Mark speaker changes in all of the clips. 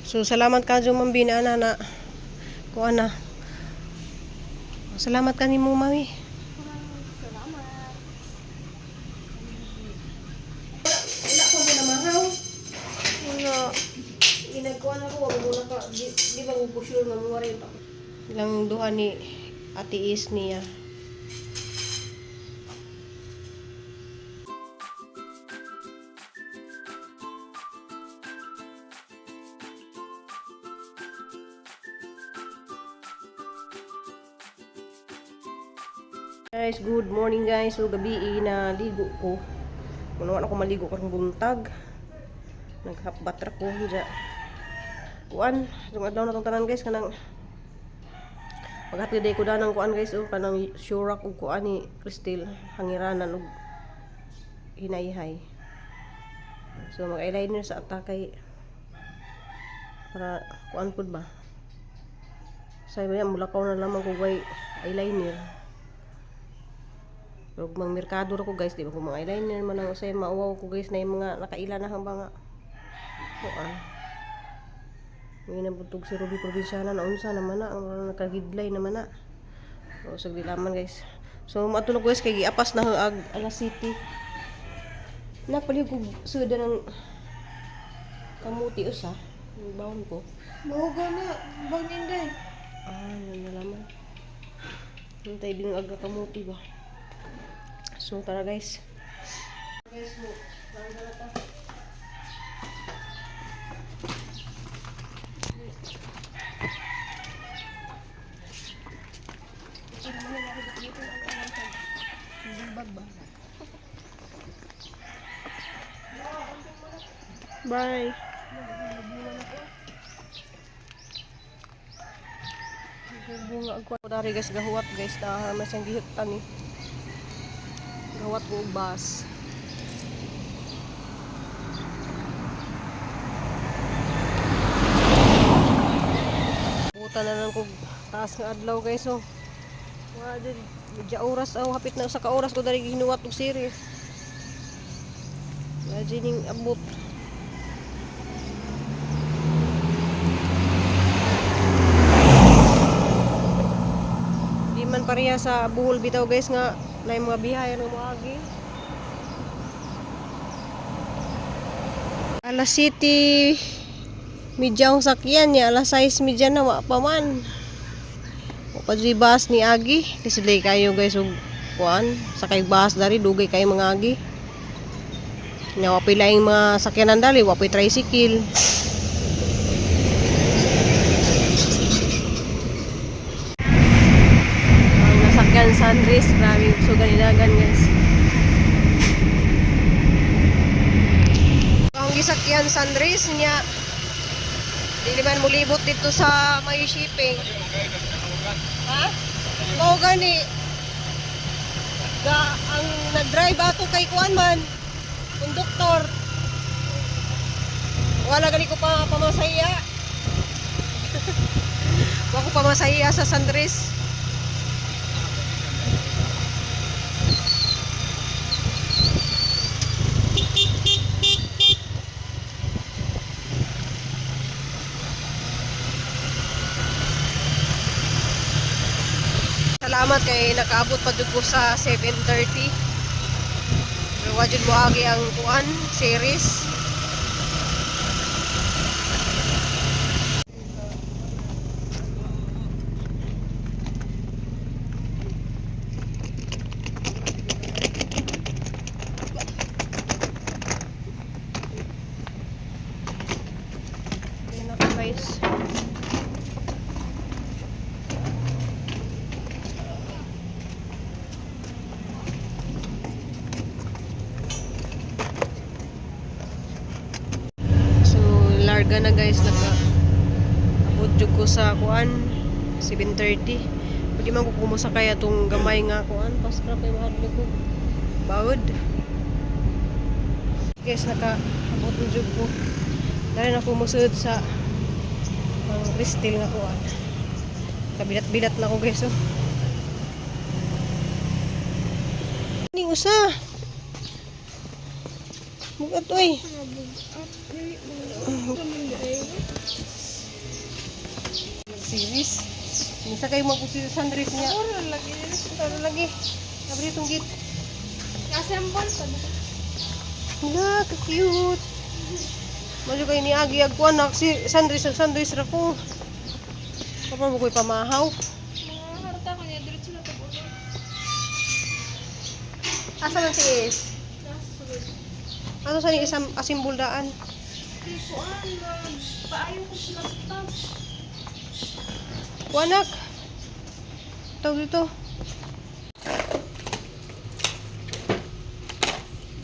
Speaker 1: So salamat ka Ma'am Bina na na kuan na. Salamat ka nimo, mami.
Speaker 2: Salamat.
Speaker 1: Wala ko ginamahaw.
Speaker 2: Wala.
Speaker 1: Ginagkuan ako, wag mo na ka, di ba ko sure nga mo rin. Ilang duha ni Ate Is niya. Guys, good morning guys. So gabi na ligo ko. Kuno ako maligo karong buntag. Naghapbat ra ko dya. Kuan, yung adlaw na tong tanan guys kanang paghatid day ko danang kuan guys oh, kanang surak ug kuan ni Cristel hangiranan ug hinayhay. So mag eyeliner sa atakay para kuan pud ba. Say ba mulakaw na lamang ko way eyeliner. Pero mang merkado ra ko guys, di ba ko mga eyeliner man ang usay mauwaw ko guys na yung mga nakaila na hang nga. Kuan. May nabutog si Ruby Probinsyana na unsa naman na ang nakagidlay naman na. So sagdi laman guys. So matulog guys kay giapas na ag alas city. Napalig og suda ng kamuti usa. Yung bawon ko.
Speaker 2: Mahugaw na. Bang ninday.
Speaker 1: Ah, yun na laman. Hintay din ang aga kamuti ba. So tara guys. Guys, mo na ta.
Speaker 2: Bye.
Speaker 1: Bunga ko dari guys, gahuwat guys na mas ang gihutan ni. Gahuwat ko og bus. Buta na lang kog taas nga adlaw guys oh. Wa dyan, medya oras aw hapit na usa ka oras ko dari gihinuwat og series. Wa dyan ning abot. Di man pareha sa Bohol bitaw guys nga na mga bihay nga moagi. Alas City medya ang sakyan niya, alas 6:30 na wa pa man. Wa pa juy bus ni Agi. Kisulay kayo guys og kuan, sakay bus dari dugay kayo mga Agi. Nya wa pa'y laing mga sakyanan dali, wa pa'y tricycle. Ang nasakyan sa Andres, grabe yung sugan inagan guys. Ang gisakyan sa Andres niya, di naman mulibot dito sa may shipping. Ha? Mao gani. Ga ang nag-drive ato kay kuan man, konduktor. Wala gani ko pa pamasaya. Wa ko pamasaya sa San Andres. Salamat kay nakaabot pa jud ko sa 7:30. Pero wa jud moagi ang kuan series. Ayan ako guys. So, larga na guys, naka abot jud ko sa kuan 7:30. Pwede man ko kumusakay atong gamay nga kuan, paskrap kay mahadlok ko. Bawod. Guys, naka abot na jud ko. Dali na ko musud sa ang Cristel nga kuan. Kabilat-bilat na ko guys oh. Ning usa. Bugat oy.
Speaker 2: Bugat. Dili mo. Kaman di.
Speaker 1: Series. Minsa kayo magpusi sa sundress niya.
Speaker 2: Ora lagi nila.
Speaker 1: Ano lagi? Abri itong gate.
Speaker 2: Assemble pa na.
Speaker 1: Hala, ka-cute. Medyo kayo ni Agi agkuan nak si sundress ang sundress ra ko. Kapag mo ko'y pamahaw.
Speaker 2: Mga harta ko niya diretso na tag-ulo.
Speaker 1: Asa man si Is?
Speaker 2: Nasa sulod.
Speaker 1: Ano sa ni isang asimbol daan?
Speaker 2: Kay kuan, mag paayo ko sila sa top.
Speaker 1: Kuanak. Tawag dito.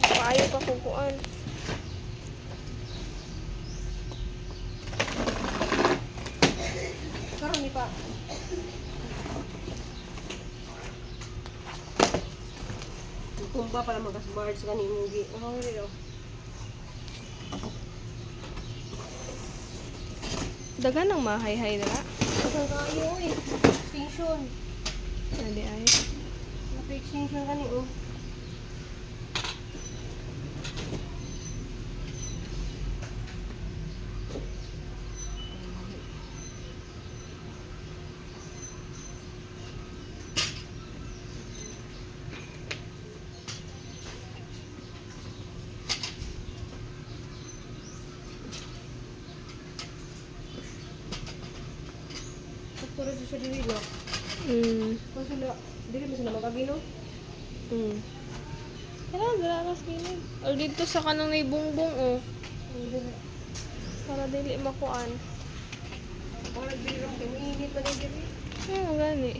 Speaker 2: Paayo pa ko kuan.
Speaker 1: Karon ni pa. Tumba pala magas-barge kani imong gi. Oh, dito.
Speaker 2: Dagan ang mahayhay na.
Speaker 1: Daghang kaayo oy. Extension.
Speaker 2: Dali ay.
Speaker 1: Naka-extension kani oh. Puro siya diri no. Kung sila, dili man sila magagino.
Speaker 2: Kaya dala ka sa gilid. Or dito sa kanang may bungbong oh. Para dili makuan.
Speaker 1: Wala dili ra kay mainit man diri.
Speaker 2: Ay, gani.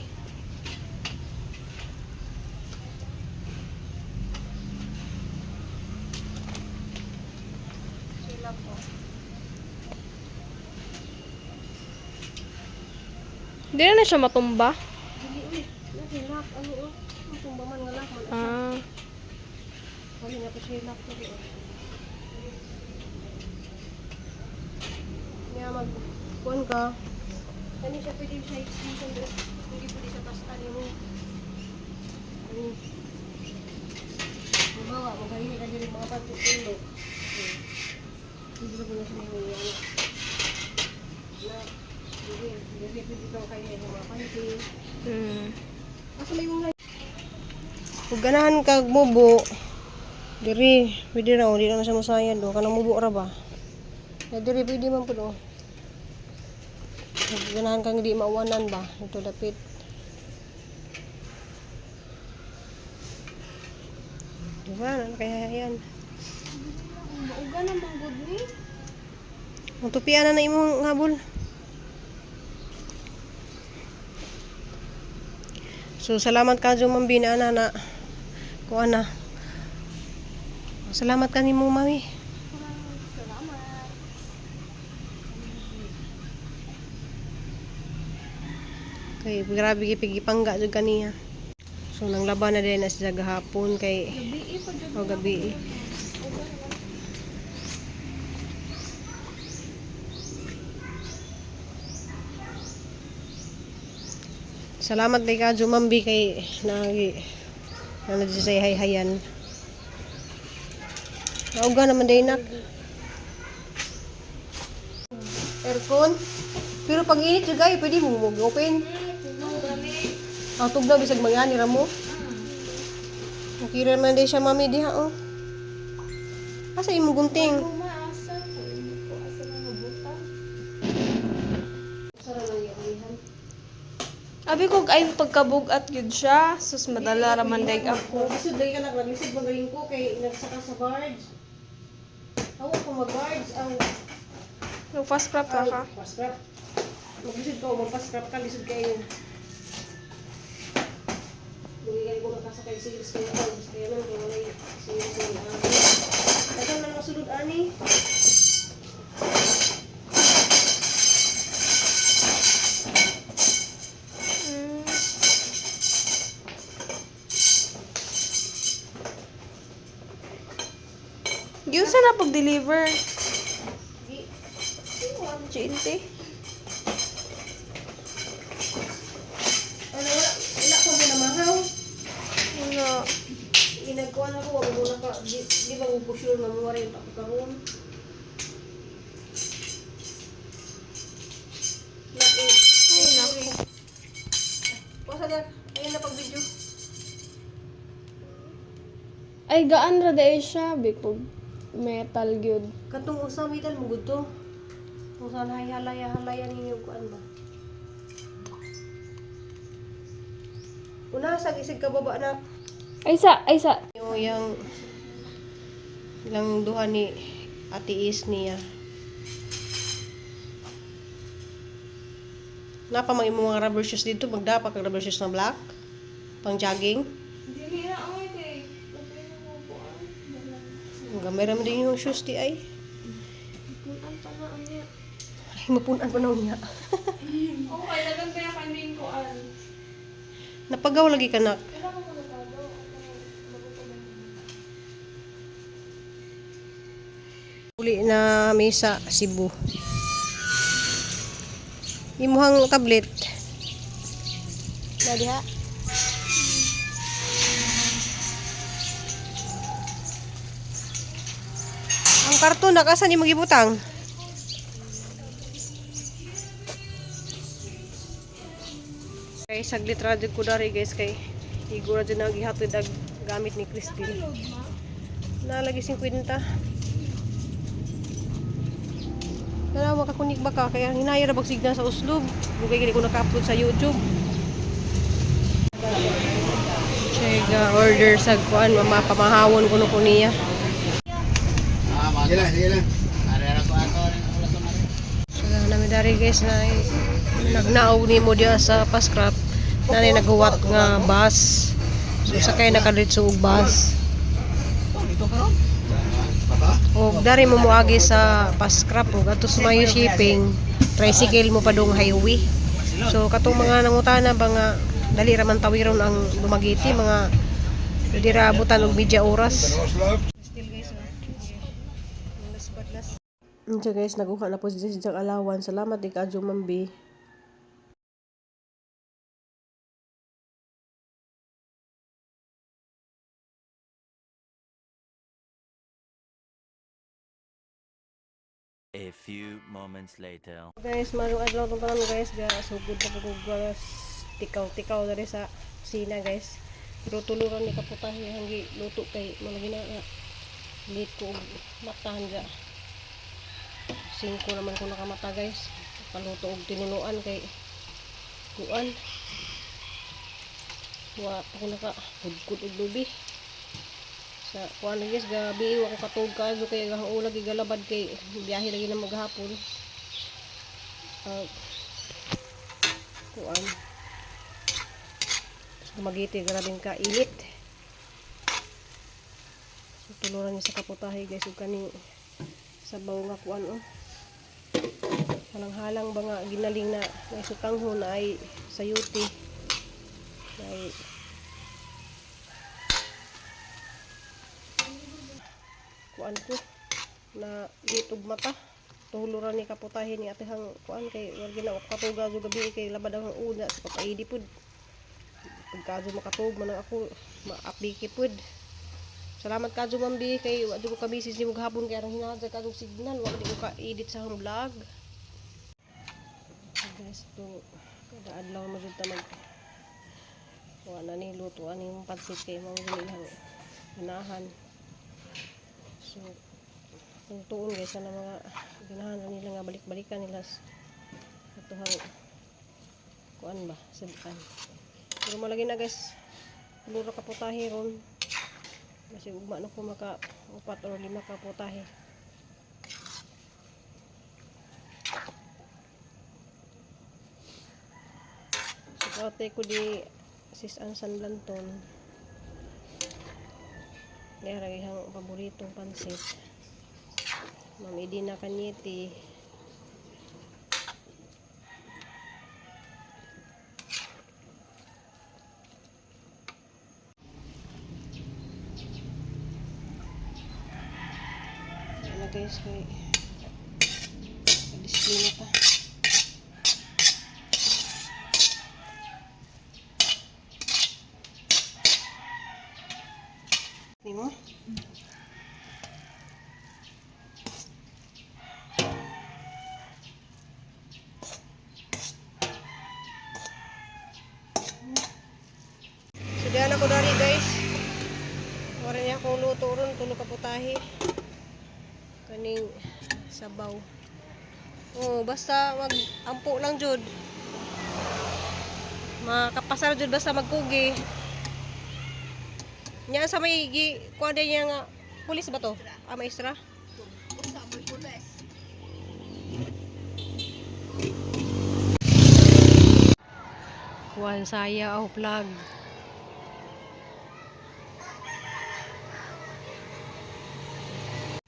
Speaker 1: Sila po.
Speaker 2: Hindi na siya matumba.
Speaker 1: Dili uy. Nasi lock ano oh. Ang tumba man nga lock man.
Speaker 2: Ah.
Speaker 1: Wala na po siya lock diri oh. Nga mag kuan ka. Kani siya pwede siya extension diri. Hindi pwede siya tastan mo. Ani. Halimbawa, magaling ka diri mga pagtutulo. Hindi na po na siya yung ano. Na, diri, diri pwede kang kaya yung mga panty. Asa may mga Kung ganahan kag mubo, diri, pwede ra, oh, di na siya masayad do, kanang mubo ra ba? Ya diri pwede man pud oh. Kung ganahan kang di mauwanan ba, ito dapit. Diba, ano kaya yan?
Speaker 2: Mauga na mang good ni.
Speaker 1: Ang tupian na na imong habol. So salamat ka Mambi na ana na kuan na. Salamat ka nimo mami.
Speaker 2: Salamat.
Speaker 1: Kay grabe gipigipangga jud kaniya. So nang laban na din na siya gahapon kay
Speaker 2: Gabi eh, pa jud.
Speaker 1: o gabi. Salamat kay ka Mambi kay nagi na say hay-hayan. Nauga naman day nak. Aircon. Pero pag init jud kayo, pwede mo mag-open. Ang tugnaw bisag mga ni mo. Okay ra man day siya mami diha oh. Asa imong gunting?
Speaker 2: Umaasa ko. Hindi ko asa na nabutang. Abi ko ay pagkabugat gyud siya, sus madala ra man daig ako.
Speaker 1: Lisod lagi ka nak, lisod magaling ko kay nagsaka sa barge. Ako ko mag-barge ang
Speaker 2: Nag fast prep ra ka.
Speaker 1: Fast scrap. Maglisod ka o mag-fast scrap ka, lisod kayo. Lugay ko makasakay series kayo ako. Gusto kayo man, kaya walay series kayo ako. Dagan man masulod ani.
Speaker 2: Giunsa na pag-deliver?
Speaker 1: Di,
Speaker 2: GNT.
Speaker 1: ano, wala, wala ko ginamahaw.
Speaker 2: Wala.
Speaker 1: Ginagkuhan ako, wag mo na ka, di ba ko sure nga mo rin ako karon.
Speaker 2: Ay, naku.
Speaker 1: Pasa na, ayun na pag-video.
Speaker 2: Ay, gaan ra dai siya. Bikog metal gyud.
Speaker 1: Katong usa metal mo gud to. Kung saan hay halaya halaya ninyo kuan ba. Una sa isig ka baba na
Speaker 2: Ay, sa, ay, sa.
Speaker 1: yung yang ilang duha ni Ate Is niya. Napa mga imong mga rubber shoes dito, magdapa kag rubber shoes na black pang jogging.
Speaker 2: Dili na, oy, kay.
Speaker 1: Ang gamay ra man din yung shoes di ay.
Speaker 2: Punan pa na niya.
Speaker 1: Ay, mapunan pa na niya.
Speaker 2: Okay, dagan kaya kaning kuan.
Speaker 1: Napagaw lagi ka nak.
Speaker 2: Kailangan ko magagaw.
Speaker 1: Uli na mesa Cebu. Imuhang tablet. Na diha. Ang karton nakasa ni magibutang. Kay saglit ra jud ko dari guys kay igo ra jud na gihatod ang gamit ni Christine. Nalagi 50. Tara, makakunik ba ka? Kaya hinaya ra bag signal sa uslob. Bugay gani ko naka-upload sa YouTube. Check order sa kuan, mama pamahawon kuno ko niya.
Speaker 3: Sige lang, sige lang.
Speaker 1: So nami dari guys na nagnaog nimo diya sa Pascrap. Nanay naghuwat nga bus. So sakay na kaditso og bus. Og dari mo moagi sa Pascrap og adto sa Mayo Shipping, tricycle mo padung highway. So katong mga nangutana ba nga dali ra man tawiron ang Dumaguete, mga dira abutan og media oras. Still guys, oh. Unsa guys, naguha na po si Jack Alawan. Salamat di kaadyo Mambi.
Speaker 4: A few moments later.
Speaker 1: Guys, marong adlaw tong tanan guys, ga sugod na ko guys, tikaw-tikaw diri sa kusina guys. Pero tuluran ni kaputahe hanggi luto kay malagi na nga late ko og matahan ga. 5 naman ko nakamata guys. Paluto og tinunuan kay kuan. Wa pa ko naka hudkod og lubi. Sa kuan guys, gabi wa ko katug kayo kay ang ulag gigalabad kay biyahe lagi na maghapon. Kuan so Dumaguete, grabing kainit. So tuluran niya sa kaputahe guys ug kani sabaw nga kuan oh. Halang-halang ba nga ginaling na naisutanghon na ay sayuti. Ay kuan ko na litog mata. Tuhuluran ni kaputahe ni atehang kuan kay war gina ako katuga so gabi kay labad ang una sa papaidi pud. Pagkadyo makatug man ang ako maaplike pud. Salamat kadyo Mambi kay wa jud ko ka-message nimo gahapon kay arang hinahad sa kadyo signal wa di ko ka-edit sa akong vlog. So guys, to kada adlaw mo jud ta mag wa na ni luto ani yung pansit kay mao jud ilang ganahan. So kung tuon guys sana mga ganahan na nila nga balik-balikan nila atuhang kuan ba sibukan. Pero malagi na guys, luro ka putahe ron. Kasi ugma na ko maka upat or lima ka putahe. So ate ko di sis Ann San Blanton. Kaya ang paboritong pansit. Ma'am Edina Cañete. Ano guys, kay disiplina pa. Ni mo? So diyan ako dari, guys. Wala niya akong luto ron, tulo ka putahe. Kaning sabaw. Oh, basta mag ampo lang jud. Makapasar jud basta magkugi. Nya sa may gi kuan din niya nga pulis ba to? Ah, maestra? Kuan saya oh plug.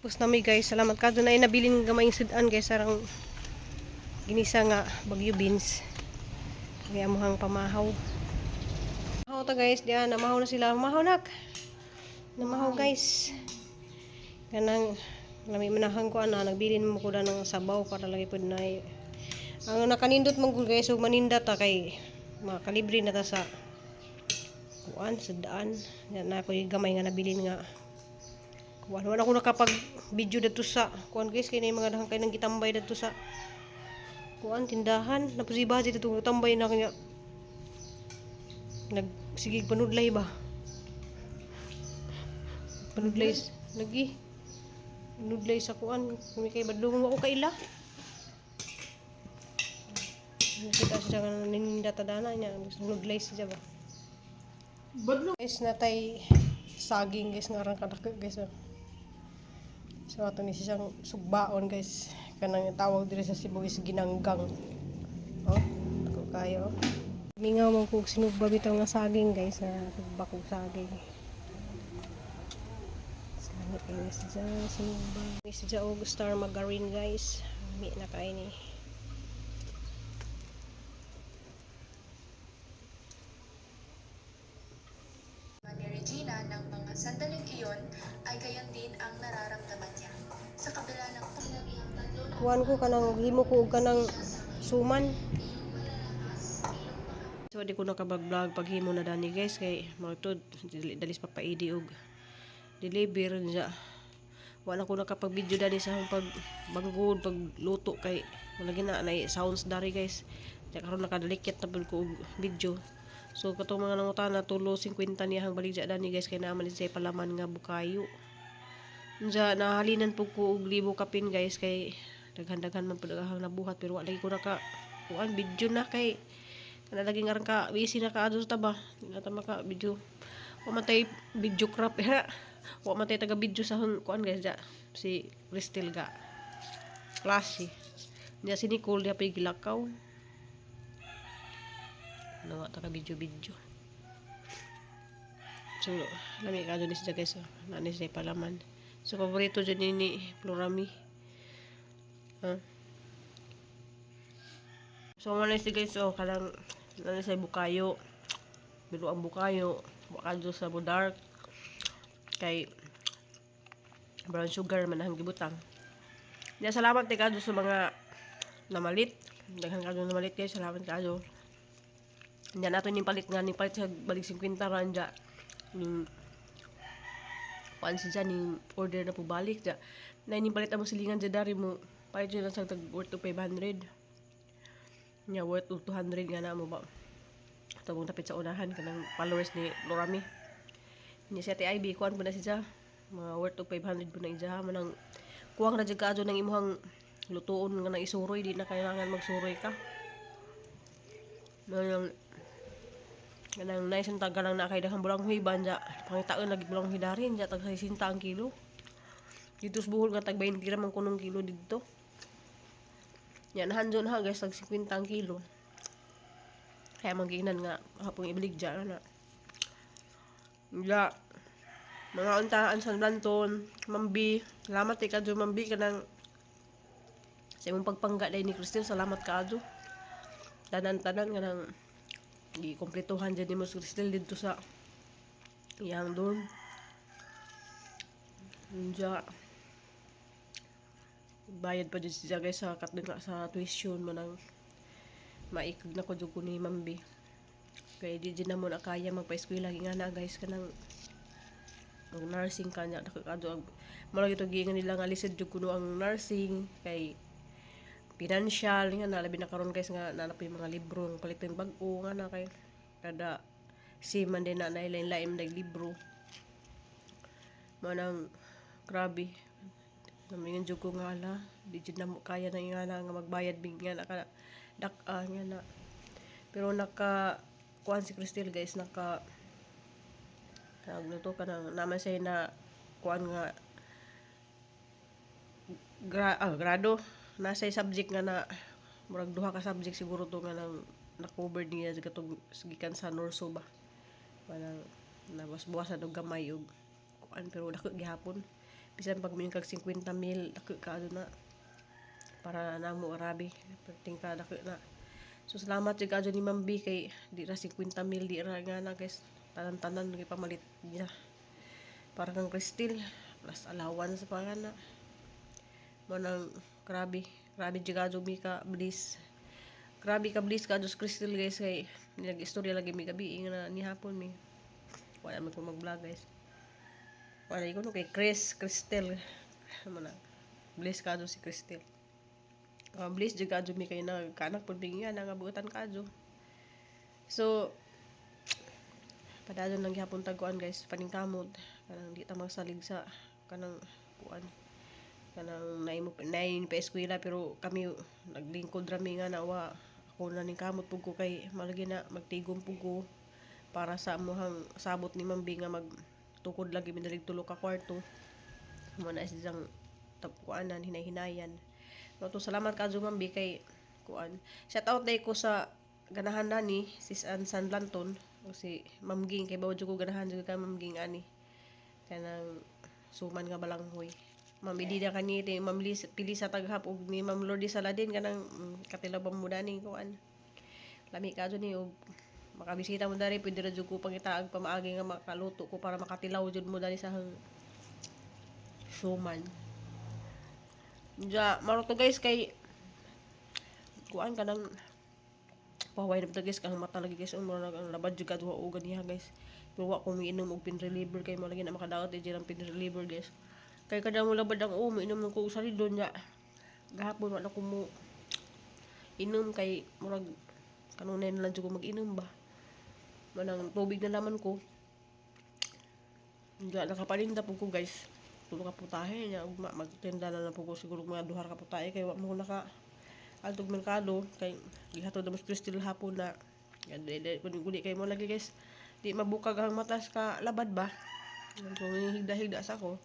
Speaker 1: Tapos nami, guys, salamat ka doon ay nabilin gamay sudan, guys, sarang ginisa nga Bagyo beans. Kaya amuhang pamahaw. Mahaw ta, guys, diyan namahaw na sila. Mahaw nak. Namahaw, guys. Kanang lami manahang ko ana nagbilin mo ko na ng sabaw para lagi pud na ang nakanindot man gud, guys, ug maninda ta kay makalibre na ta sa kuan sa daan na, na ako yung gamay nga nabilin nga kuan. Wala ko nakapag video dadto sa kuan, guys, kay na yung mga dahang kay nang gitambay dadto sa kuan tindahan napusiba dito tambay na kanya nagsigig panudlay ba panudlay lagi nudlay sa kuan kung kay badlungon wa ko kaila. Nakita siya nga naninda tadana niya nudlay siya ba. Guys, natay saging, guys, nga arang kadako, guys, oh. So ato ni siyang sugbaon, guys. Kanang tawag diri sa Cebu is ginanggang. Oh, ako kayo. Mingaw man kog sinugba bitaw nga saging, guys, na sugba kog saging. Salamat kayo sa sinugba. Guys, siya og star margarine, guys. Mi na kay ni.
Speaker 5: Ni Regina ng mga sandaling iyon ay gayon din ang nararamdaman niya. Sa kabila ng pinagihang tatlo na
Speaker 1: Kuan ko kanang himo ko og kanang suman. So di ko nakabag-vlog paghimo na dani, guys, kay magtud dalis pa paidi og deliver niya. Wala ko nakapag-video dani sa akong pagbanggod, pagluto kay wala gina na sounds dari, guys. Kaya karon nakadalikit na pud ko og video. So katong mga nangutana, tulo 50 niya ang baligya dani, guys, kay naa man siya palaman nga bukayo. Unsa nahalinan po ko og libo kapin, guys, kay daghan-daghan man pud ang nabuhat pero wala lagi ko naka kuan video na kay kana lagi nga ka busy na ka adto ta ba. Di na ta maka video. Wa man tay video crap ha. Wa man tay taga video sa kuan, guys, ja. Si Cristel ga. Klase. Niya si Nicole diha pay gilakaw. Ano nga taga video video. So, lami ka ni siya, guys. Oh. Naa ni siya palaman. So, paborito dyan ni Florami. Huh? So, wala siya, guys. Oh, kanang, ano siya, bukayo. Pero ang bukayo, waka doon sa dark. Kay, brown sugar man ang gibutang. Ya, salamat kay kado sa mga namalit. Daghan kado namalit, guys. Salamat kado. Hindi nato ning palit nga ning palit sa balik 50 ranja. Ning kuan siya ning order na po balik ja. Na ning palit amo silingan ja dari mo palit jud lang sa tag worth to 500. Nya worth to 200 nga na mo ba. Tabong tapit sa unahan kanang followers ni Lorami. Nya siya TIB kuan po na siya. Mga worth to 500 po na ija manang kuwang ra jud kaadto ng imuhang lutuon nga nang isuroy, di na kailangan magsuroy ka. Manang kanang nice ang taga lang na kay daghang bulanghoy ba nya pangitaon lagi bulanghoy dari nya tag 60 ang kilo. Dito sa Bohol nga tag 20 ra man kunong kilo didto. Nya nahanjo na ha, guys, tag 50 ang kilo. Kaya mangginan nga hapong ibaligya na na. Ya. Mga untaan sa Blanton, Mambi, salamat kay kadyo Mambi kanang sa imong pagpangga dahil ni Christine, salamat kaadyo. Tanan-tanan kanang gi-kompletohan dyan ni mo si Christine dito sa iyang dorm. Unja. Bayad pa dyan siya, guys, sa katong nga sa tuition mo nang maikag na ko jud ko ni Mambi. Kaya di dyan na mo na kaya magpa-eskwela nga na, guys, kanang mag nursing kanya nakakado mo lagi to giingon nila nga lisod jud kuno ang nursing kay financial nga na labi na karon, guys, nga naa na yung mga libro nga palitin bag-o nga na kay kada Si man din na nailain-lain dag libro. Mao nang grabe. Namingon jud ko nga ala, di jud namo kaya na nga na nga magbayad big nga na ka dak-a nga na. Pero naka kuan si Cristel, guys, naka tawag nito, kanang naman siya na kuan nga grado nasa subject nga na murag duha ka subject siguro to nga nang na-covered niya sa katong gikan sa Norso ba, parang nabas-buwasan og gamay og kuan, pero dako gihapon bisan pag moingon kag 50 mil, dako ka na para namo. Grabe, perting ka dako na. So salamat jud kaadyo ni Ma'am B kay di ra 50 mil, di ra nga na, guys, tanan-tanan kay pamalit niya para kang Cristel plus allowance pa nga na. Mao nang grabe, grabe jud kaadyo mi ka bliss. Grabe ka bliss ka si Cristel, guys, kay nag-istorya lagi mi gabi nga na ni hapon mi. Wala man ko mag-vlog, guys. Wala ko no kay Chris, Cristel. Mao na bliss kaadyo si Cristel. Bliss jud kaadyo mi kay nagkaanak pud mi nga nangabutan kaadyo. So padayon lang gihapon tag kuan, guys, paningkamot, kanang di ta magsalig sa kanang kuan, kanang naimo naay pa eskwela, pero kami naglingkod ra mi nga nawa. Ako na ning kamot pug ko kay malagi na magtigom pug ko para sa amuhang sabot ni Ma'am B nga magtukod lagi mi diri tulo ka kwarto. Mo na siyang kuanan, hinay-hinayan. No to, salamat kaadyo, Ma'am B, kay kuan. Shout out day ko sa ganahan na ni Sis Ann San Lanton o si Ma'am Ging, kay bawo jud ko ganahan jud kay Ma'am Ging ani kanang suman nga balanghoy. Ma'am Idida kani ti Ma'am Liz Pili sa taghap ug ni Ma'am Lourdes Saladin, kanang katilabang mo dani kuan. Lami kaadyo ni og makabisita mo diri, pwede ra jud ko pangitaag pamaagi nga makaluto ko para makatilaw jud mo dani sa suman. Ja, maro to, guys, kay kuan, kanang paway na guys, kang mata lagi, guys, mo ang labad jud kadto og ganiha, guys. Pero wa ko miinom og pain reliever kay mo lagi na makadaot di ang pain reliever, guys. Kay kada mo labad ang umo, inom ko og salidon nya. Gahapon wala ko mo inom kay murag kanunay na lang jud ko mag-inom ba. Manang tubig na naman ko. Nga nakapaninda po ko, guys. Tulo ka putahe nya ugma magtinda na lang po ko siguro mga duha ka putahe kay wa mo ko naka altog merkado kay gihatod na mas Crystal hapon na yan. Di di guni kay mo lagi, guys, di mabukag ang matas ka labad ba. So higda-higda sa ko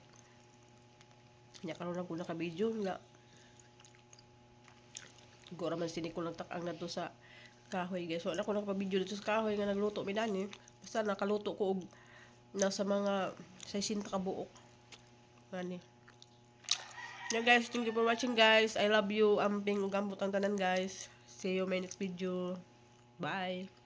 Speaker 1: nya karon lang ko naka-video nga gora man si Nicole nagtak-ang nadto sa kahoy, guys. Wala ko nakapa-video dito sa kahoy nga nagluto mi dani. Basta nakaluto ko og nasa mga 60 ka buok. Gani. Yeah, guys, thank you for watching, guys. I love you. Amping ug ambot ang tanan, guys. See you my next video. Bye.